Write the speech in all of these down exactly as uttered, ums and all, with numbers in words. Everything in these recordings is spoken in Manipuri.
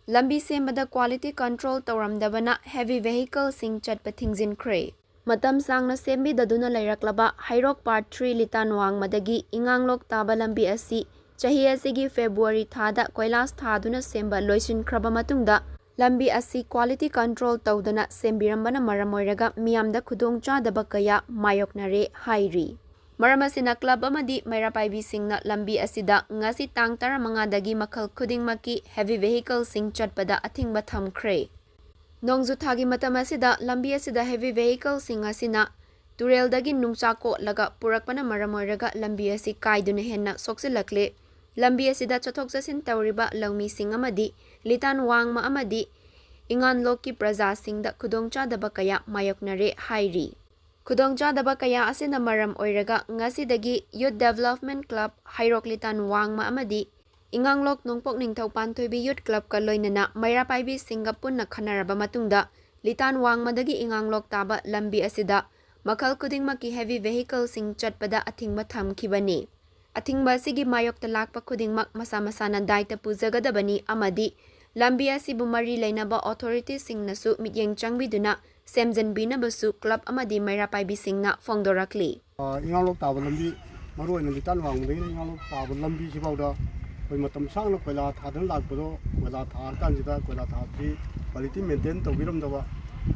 ꯂꯝꯕꯤ ꯁꯦꯝꯕꯗ quality control ꯇꯧꯔꯝꯗꯕꯅ heavy vehicleꯁꯤꯡ ꯆꯠꯄ ꯊꯤꯡꯖꯤꯟꯈ꯭ꯔꯦ꯫ ꯃꯇꯝ ꯁꯥꯡꯅ ꯁꯦꯝꯕꯤꯗꯗꯨꯅ ꯂꯩꯔꯛꯂꯕ ꯍꯩꯔꯣꯛ Part three ꯂꯤꯇꯥꯟ ꯋꯥꯡꯃꯗꯒꯤ ꯏꯉꯥꯡꯂꯣꯛ ꯇꯥꯕ ꯂꯝꯕꯤ ꯑꯁꯤ ꯆꯍꯤ ꯑꯁꯤꯒꯤ February ꯊꯥꯗ ꯀꯣꯏꯂꯥꯁ ꯊꯥꯗꯨꯅ ꯁꯦꯝꯕ ꯂꯣꯏꯁꯤꯟꯈ꯭ꯔꯕ ꯃꯇꯨꯡꯗ ꯂꯝꯕꯤ ꯑꯁꯤ quality control ꯇꯧꯗꯅ ꯁꯦꯝꯕꯤꯔꯝꯕꯅ ꯃꯔꯝ ꯑꯣꯏꯔꯒ ꯃꯤꯌꯥꯝꯗ ꯈꯨꯗꯣꯡꯆꯥꯗꯕ ꯀꯌꯥ ꯃꯥꯌꯣꯛꯅꯔꯦ ꯍꯥꯏꯔꯤ꯫ ꯃꯔꯝ ꯑꯁꯤꯅ club ꯑꯃꯗꯤ ꯃꯩꯔꯥ ꯄꯥꯏꯕꯤꯁꯤꯡꯅ ꯂꯝꯕꯤ ꯑꯁꯤꯗ ꯉꯁꯤ ꯇꯥꯡ ꯇꯔꯥꯃꯉꯥꯗꯒꯤ ꯃꯈꯜ ꯈꯨꯗꯤꯡꯃꯛꯀꯤ heavy vehicleꯁꯤꯡ ꯆꯠꯄꯗ ꯑꯊꯤꯡꯕ ꯊꯝꯈ꯭ꯔꯦ꯫ ꯅꯣꯡꯖꯨ ꯊꯥꯒꯤ ꯃꯇꯝ ꯑꯁꯤꯗ ꯂꯝꯕꯤ ꯑꯁꯤꯗ heavy vehicleꯁꯤꯡ ꯑꯁꯤꯅ ꯇꯨꯔꯦꯜꯗꯒꯤ ꯅꯨꯡꯆꯥꯛ ꯀꯣꯠꯂꯒ ꯄꯨꯔꯛꯄꯅ ꯃꯔꯝ ꯑꯣꯏꯔꯒ ꯂꯝꯕꯤ ꯑꯁꯤ ꯀꯥꯏꯗꯨꯅ ꯍꯦꯟꯅ ꯁꯣꯛꯆꯤꯜꯂꯛꯂꯦ꯫ ꯂꯝꯕꯤ ꯑꯁꯤꯗ ꯆꯠꯊꯣꯛ ꯆꯠꯁꯤꯟ ꯇꯧꯔꯤꯕ ꯂꯧꯃꯤꯁꯤꯡ ꯑꯃꯗꯤ ꯂꯤꯇꯥꯟ ꯋꯥꯡꯃ ꯑꯃꯗꯤ ꯏꯉꯥꯟꯂꯣꯛꯀꯤ ꯄ꯭ꯔꯖꯥꯁꯤꯡꯗ ꯈꯨꯗꯣꯡꯆꯥꯗꯕ ꯀꯌꯥ ꯃꯥꯌꯣꯛꯅꯔꯦ ꯍꯥꯏꯔꯤ꯫ ꯈꯨꯗꯣꯡꯆꯥꯗꯕ ꯀꯌꯥ ꯑꯁꯤꯅ ꯃꯔꯝ ꯑꯣꯏꯔꯒ ꯉꯁꯤꯗꯒꯤ Youth Development Club ꯍꯩꯔꯣꯛ ꯂꯤꯇꯥꯟ ꯋꯥꯡꯃ ꯑꯃꯗꯤ ꯏꯉꯥꯡꯂꯣꯛ ꯅꯣꯡꯄꯣꯛ ꯅꯤꯡꯊꯧ ꯄꯥꯟꯊꯣꯏꯕꯤ Youth Clubꯀ ꯂꯣꯏꯅꯅ ꯃꯩꯔꯥ ꯄꯥꯏꯕꯤꯁꯤꯡꯒ ꯄꯨꯟꯅ ꯈꯟꯅꯔꯕ ꯃꯇꯨꯡꯗ ꯂꯤꯇꯥꯟ ꯋꯥꯡꯃꯗꯒꯤ ꯏꯉꯥꯡꯂꯣꯛ ꯇꯥꯕ ꯂꯝꯕꯤ ꯑꯁꯤꯗ ꯃꯈꯜ ꯈꯨꯗꯤꯡꯃꯛꯀꯤ heavy vehicleꯁꯤꯡ ꯆꯠꯄꯗ ꯑꯊꯤꯡꯕ ꯊꯝꯈꯤꯕꯅꯤ꯫ ꯑꯊꯤꯡꯕ ꯑꯁꯤꯒꯤ ꯃꯥꯌꯣꯛꯇ ꯂꯥꯛꯄ ꯈꯨꯗꯤꯡꯃꯛ ꯃꯁꯥ ꯃꯁꯥꯅ ꯗꯥꯏꯇ ꯄꯨꯖꯒꯗꯕꯅꯤ ꯑꯃꯗꯤ ꯂꯝꯕꯤ ꯑꯁꯤꯕꯨ ꯃꯔꯤ ꯂꯩꯅꯕ authorityꯁꯤꯡꯅꯁꯨ ꯃꯤꯠꯌꯦꯡ ꯆꯪꯕꯤꯗꯨꯅ ꯁꯦꯝꯖꯤꯟꯕꯤꯅꯕꯁꯨ club ꯑꯃꯗꯤ ꯃꯩꯔꯥ ꯄꯥꯏꯕꯤꯁꯤꯡꯅ ꯐꯣꯡꯗꯣꯔꯛꯂꯤ꯫ ꯑ, ꯏꯉꯥꯂꯣꯛ ꯇꯥꯕ ꯂꯝꯕꯤ, ꯃꯔꯨ ꯑꯣꯏꯅ ꯂꯤꯇꯥꯟ ꯋꯥꯡꯃꯗꯒꯤꯅ ꯏꯉꯥꯂꯣꯛ ꯇꯥꯕ ꯂꯝꯕꯤꯁꯤꯐꯥꯎꯗ ꯑꯩꯈꯣꯏ ꯃꯇꯝ ꯁꯥꯡꯅ ꯀꯣꯏꯂꯥ ꯊꯥꯗꯅ ꯂꯥꯛꯄꯗꯣ, ꯀꯣꯏꯂꯥ ꯊꯥꯔꯀꯥꯟꯁꯤꯗ ꯀꯣꯏꯂꯥ ꯊꯥꯕꯁꯤ quality maintain ꯇꯧꯕꯤꯔꯝꯗꯕ,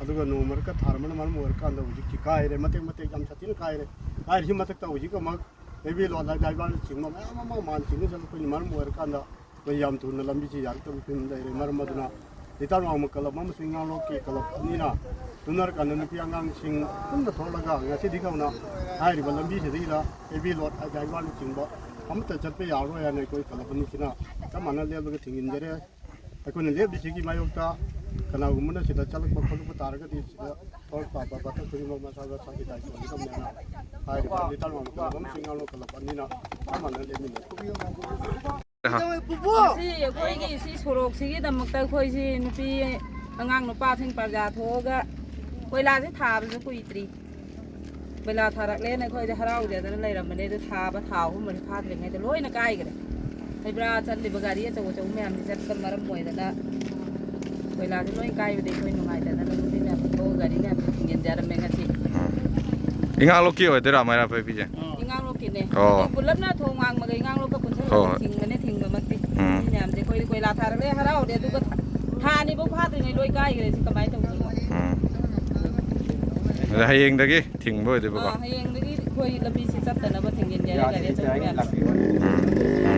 ꯑꯗꯨꯒ ꯅꯣꯡ ꯃꯔꯛꯇ ꯊꯥꯔꯝꯕꯅ ꯃꯔꯝ ꯑꯣꯏꯔꯀꯥꯟꯗ ꯍꯧꯖꯤꯛꯇꯤ ꯀꯥꯏꯔꯦ, ꯃꯇꯦꯛ ꯃꯇꯦꯛ ꯌꯥꯝ ꯁꯥꯊꯤꯅ ꯀꯥꯏꯔꯦ꯫ ꯀꯥꯏꯔꯤꯁꯤ ꯃꯊꯛꯇ ꯍꯧꯖꯤꯛ ꯑꯃꯨꯛ heavy load ꯍꯥꯏ driverꯅꯆꯤꯡꯕ ꯃꯌꯥꯝ ꯑꯃ ꯃꯥꯟ ꯆꯤꯡꯅ ꯆꯠꯂꯛꯄꯒꯤ ꯃꯔꯝ ꯑꯣꯏꯔꯀꯥꯟꯗ ꯑꯩꯈꯣꯏ ꯌꯥꯝ ꯊꯨꯅ ꯂꯝꯕꯤꯁꯤ ꯌꯥꯔꯛꯇꯕꯒꯤ ꯐꯤꯕꯝ ꯂꯩꯔꯦ꯫ ꯃꯔꯝ ꯑꯗꯨꯅ ꯂꯤꯇꯥꯟ ꯋꯥꯡꯃ club ꯑꯃꯁꯨꯡ ꯏꯉꯥꯂꯣꯛꯀꯤ club ꯑꯅꯤꯅ ꯇꯨꯅꯔꯀꯥꯟꯗ ꯅꯨꯄꯤ ꯑꯉꯥꯡꯁꯤꯡ ꯄꯨꯟꯅ ꯊꯣꯛꯂꯒ ꯉꯁꯤꯗꯒꯤ ꯍꯧꯅ ꯍꯥꯏꯔꯤꯕ ꯂꯝꯕꯤꯁꯤꯗꯩꯗ heavy load ꯍꯥꯏ driverꯅꯆꯤꯡꯕ ꯑꯃꯠꯇ ꯆꯠꯄ ꯌꯥꯔꯔꯣꯏ ꯍꯥꯏꯅ ꯑꯩꯈꯣꯏ club ꯑꯅꯤꯁꯤꯅ ꯆꯞ ꯃꯥꯟꯅ ꯂꯦꯞꯂꯒ ꯊꯤꯡꯖꯤꯟꯖꯔꯦ꯫ ꯑꯩꯈꯣꯏꯅ ꯂꯦꯞꯂꯤꯁꯤꯒꯤ ꯃꯥꯌꯣꯛꯇ ꯀꯅꯥꯒꯨꯝꯕꯅ ꯁꯤꯗ ꯆꯠꯂꯛꯄ ꯈꯣꯠꯂꯛꯄ ꯇꯥꯔꯒꯗꯤ ꯁꯤꯗ ꯊꯣꯛꯂꯛꯄ ꯕꯥꯇ ꯈꯨꯗꯤꯡꯃꯛ ꯃꯁꯥ ꯃꯁꯥꯒꯤ ꯗꯥꯏꯇ ꯑꯣꯏꯒꯗꯕꯅꯦꯅ ꯍꯥꯏꯔꯤꯕ ꯂꯤꯇꯥꯟ ꯋꯥꯡꯃ club ꯑꯃꯁꯨꯡ ꯏꯉꯥꯂꯣꯛ club ꯑꯅꯤꯅ ꯆꯞ ꯃꯥꯟꯅꯅ ꯂꯦꯞꯃꯤꯟꯅꯩ꯫ ꯑꯍꯥ꯫ ꯁꯤ ꯑꯩꯈꯣꯏꯒꯤ ꯁꯤ ꯁꯣꯔꯣꯛꯁꯤꯒꯤꯗꯃꯛꯇ ꯑꯩꯈꯣꯏꯁꯤ ꯅꯨꯄꯤ ꯑꯉꯥꯡ ꯅꯨꯄꯥꯁꯤꯡ ꯄ꯭ꯔꯖꯥ ꯊꯣꯛꯑꯒ ꯀꯣꯏꯂꯥꯁꯦ ꯊꯥꯕꯁꯨ ꯀꯨꯏꯗ꯭ꯔꯤ꯫ ꯀꯣꯏꯂꯥ ꯊꯥꯔꯛꯂꯦꯅ ꯑꯩꯈꯣꯏꯗꯤ ꯍꯔꯥꯎꯖꯗꯅ ꯂꯩꯔꯝꯕꯅꯦ꯫ ꯑꯗꯨ ꯊꯥꯕ ꯊꯥ ꯑꯍꯨꯝ ꯃꯔꯤ ꯐꯥꯗ꯭ꯔꯤꯉꯩꯗ ꯂꯣꯏꯅ ꯀꯥꯏꯈ꯭ꯔꯦ꯫ ꯂꯩꯕ꯭ꯔꯥ? ꯆꯠꯂꯤꯕ ꯒꯥꯔꯤ ꯑꯆꯧ ꯑꯆꯧꯕ ꯃꯌꯥꯝꯗꯤ ꯆꯠꯄ ꯃꯔꯝ ꯑꯣꯏꯗꯅ ꯀꯣꯏꯂꯥꯁꯦ ꯂꯣꯏ ꯀꯥꯏꯕꯗꯩ ꯑꯩꯈꯣꯏ ꯅꯨꯡꯉꯥꯏꯇꯗꯅ ꯂꯝꯕꯤ ꯃꯌꯥꯝ ꯊꯣꯛꯑꯒ ꯒꯥꯔꯤ ꯃꯌꯥꯝꯁꯦ ꯊꯤꯡꯖꯤꯟꯖꯔꯝꯃꯦ ꯉꯁꯤ꯫ ꯎꯝ꯫ ꯏꯉꯥ ꯂꯣꯛꯀꯤ ꯑꯣꯏꯗꯣꯏꯔꯥ ꯃꯩꯔꯥ ꯄꯥꯏꯕꯤꯁꯦ? ꯏꯉꯥꯡꯂꯣꯛꯀꯤꯅꯦ꯫ ꯑꯣ꯫ ꯑꯗꯨ ꯄꯨꯂꯞꯅ ꯊꯣꯡ ꯋꯥꯡꯃꯒ ꯏꯉꯥꯡꯂꯣꯛꯀ ꯄꯨꯟꯁꯤꯜꯂꯒ ꯍꯣꯏ, ꯍꯣꯏ꯫ ꯊꯤꯡꯕꯅꯦ, ꯊꯤꯡꯕꯃꯛꯇꯤ꯫ ꯎꯝ꯫ ꯃꯤ ꯃꯌꯥꯝꯁꯦ ꯑꯩꯈꯣꯏꯗꯤ ꯀꯣꯏꯂꯥ ꯊꯥꯔꯒ ꯍꯔꯥꯎꯔꯦ, ꯑꯗꯨꯒ ꯊꯥ ꯑꯅꯤꯐꯧ ꯐꯥꯗ꯭ꯔꯤꯉꯩ ꯂꯣꯏ ꯀꯥꯏꯈ꯭ꯔꯦ꯫ ꯁꯤ ꯀꯃꯥꯏꯅ ꯇꯧꯗꯣꯏꯅꯣ? ꯎꯝ꯫ ꯑꯗ ꯍꯌꯦꯡꯗꯒꯤ ꯊꯤꯡꯕ ꯑꯣꯏꯗꯣꯏꯕꯀꯣ? ꯑꯥ, ꯍꯌꯦꯡꯗꯒꯤ ꯑꯩꯈꯣꯏ ꯂꯝꯕꯤꯁꯤ ꯆꯠꯇꯅꯕ ꯊꯤꯡꯖꯤꯟꯖꯔꯦ, ꯒꯥꯔꯤ ꯑꯆꯧꯕ ꯃꯌꯥꯝꯁꯦ꯫ ꯎꯝ꯫